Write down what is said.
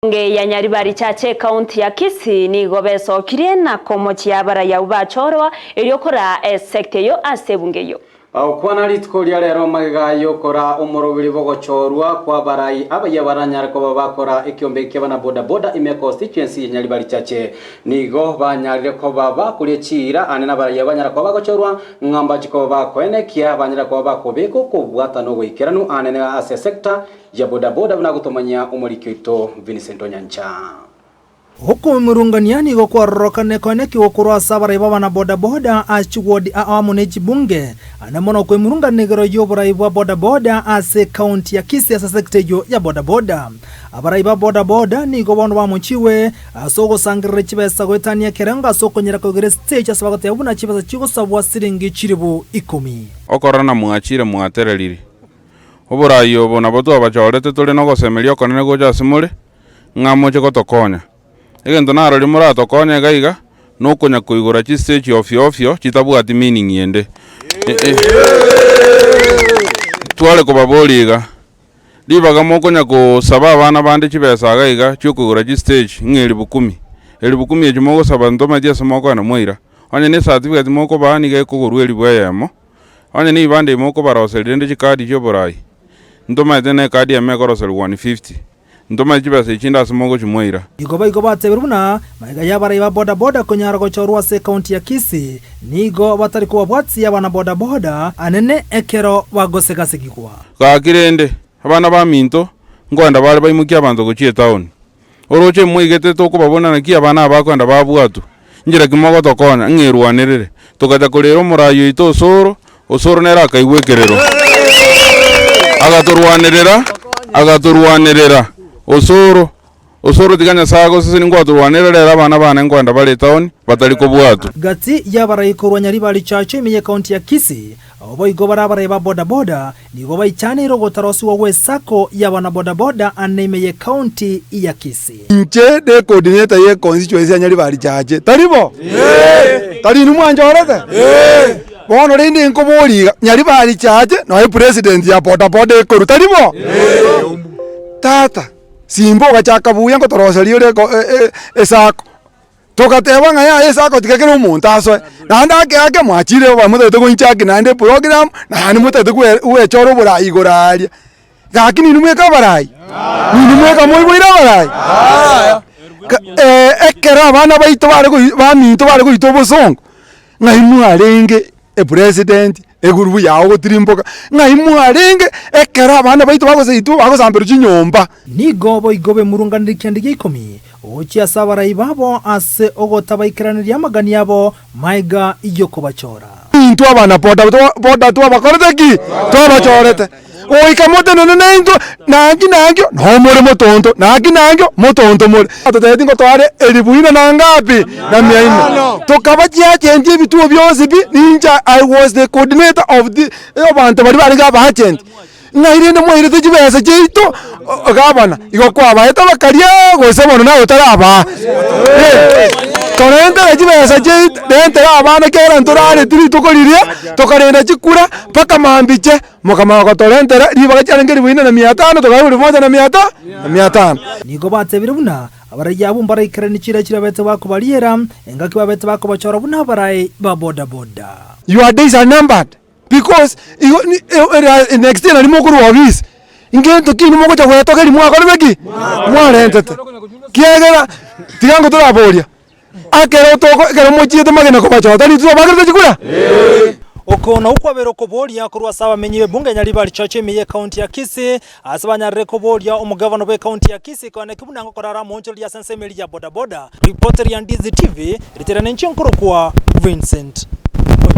Bunge ya Nyaribari Chache ekaunti ya Kisii nigo besokirie na komochia abarai abwo bachorwa erio koraa esecta eyio ase ebunge eyio. Bagokwana rituko ria rero magega y'okora omoroberi bw'ogochorwa kw'abarai abayia baranyare koba bakora ekiombe ki'abana boda boda ime constituency ya Nyaribari Chache. Nigo banyarire koba bakoria chiira ande nabaraiya banyara koba bagochorwa ng'a mbache koba bakoenekia banyare koba bakobeka okobwatana ogoikeranu anene ase sector ya boda boda buna agotomanyia omoriki oito Vincent Onyancha. Okwemurungania nigo kwarorokane koenekigwa korwa ase abarai b'abana boda boda ase chiwodi ao amo ne chibunge, ande mono okwemurungania igoro y'oborai bwa boda boda ase ekaunti ya Kisii ase sector eyio ya boda boda. Abarai ba boda boda nigo bono bamochigwe ase ogosangereria chibesa goetania ekerengo ase okonyara koigora estage ase bagoteba buna chibesa chigosabwa siringi chilibu ikomi. Okorora mwachire mwatereriri. Oborai obo nabo twabachorete tore nogosemeria okonene gocha ase more, ng'a moche gotokonya. Egento narorio moratokonye iga iga, nokonya koigora chistage ofio ofio chitabwati meaning ende. Tware kobaboria iga, ribaga mokonya kosaba abana bande chibesa iga iga chiokoigora chistage ng'a elifu kumi, elifu kumi echi mogosaba ntomanyeti ase mokoenda mwaira. Onye ne ecertificate mokobaa niga ekogorwa elifu eyemo. Onye nibande imokobaroseria rende chikadi chi'oborai, ntomaete na ekadi eyemo ekoroserigwa 150, ntomaete chibesa echinde ase mogochimoira. Igo boigo batebirie buna magega y'abarai ba boda boda konyara gochorwa ase ekaunti ya Kisii, nigo batari kobabwatia abana boda boda anene ekero bagosegasegigwa. Gaki rende, abana baminto, nkoenda bare baimokie abanto gochia etaoni. Oroche moigete tokobabuna naki abana aba bakoenda babwatwa. Inchera ki mogotokonya? Ng'a erwanerere. Togacha korera omoraai oito Osoro, Osoro nere akaigwa ekerero. Agatorwanerera, agatorwanerera. Osoro, Osoro tiga Nyasae agosesenie ngwatorwanerera rero abana bane nkoenda bare etaoni, batari kobwatwa. Gati y'abarai korwa Nyaribari Church ime y'ekaunti ya Kisii, Abwo boigo bare abarai ba bodaboda nigo baichaneire ogotarosigwa gw'esako y'abanabodaboda ane ime y'ekaunti ya Kisii. Inche ne coordinator ye constituency ya Nyaribari Chache, tari bo? Tari inwe mwanchorete? Bono rende nkoboria iga, Nyaribari Chache noe president ya bodaboda ekorwa, tari bo? Tata, simba ogachaka buya ngotoroseria ore esako. Togateba ng'a yaya ase agotiga kera omonto asoe, naende ake ake mwachire obo motagete goinchaki naende eprogram, naende motagete gwe gwechora oborai igoro aria. Gaki ninwe mweka abarai? Ninwe mweka moiboire abarai? Ka ekero abana baito bare goi baminto bare goita obosongo, ng'ai mwarenge epresident, egurubu yao gotirimboka, ng'ai mwarenge ekero abana baito bagosaitwa bagosamberwa chinyomba. Nigo boigo bemurunganirie kianda gia ikomi gochia ase abarai babo ase ogotabaikeraneria amagani abo maega y'okobachora. Intwe abana boda boda twabakorete ki? Twabachorete. Goika motenene naintwe, naki nankio noo more motonto, naki nankio motonto more. Atotebetie ngotware elifu ine na ngapi? Na mia ine. Tokaba chiagent ebituo bionsi pi, ninche I was the coordinator of the abanto baria barenge aba agent. Ng'ai rende mwairete chibesa chiaito gavana, igo kwabaete bakaria gose bono naye otarabaa. Torentere chibesa chiaito, rentera abana ekiagera ntorareti rituko riria, tokarenda chikura mpaka mambiche, mokamanya gotorentera ribaga chiarenge elifu ine na mia tano tokaegwa elifu moja na mia ta na mia tano. Nigo batebire buna abarai abwo mbaraikeranie chiira chiria babete bakobariera, engaki babete bakobachora buna abarai ba bodaboda. Your days are numbered. Because igo ni e next year naria mokorwa ofisi, ngento ki inwe mogocha goetogeria mwakorire ki? Mwarentete. Kiagera tiga ngo toraboria, ekero toko ekero mochiete magena kobachora tari intwe twabakerete chikura? Oko nao kwabeire okoboria korwa ase abamenyi b'ebunge ya Nyaribari Church ime y'ecounty ya Kisii ase banyarire koboria omogavana bw'ecounty ya Kisii koaneki buna ngokorara amoonchoreria ase ensemo eria ya bodaboda. Ripoti ria Ndizi TV, ritere nenche nkorokwa Vincent.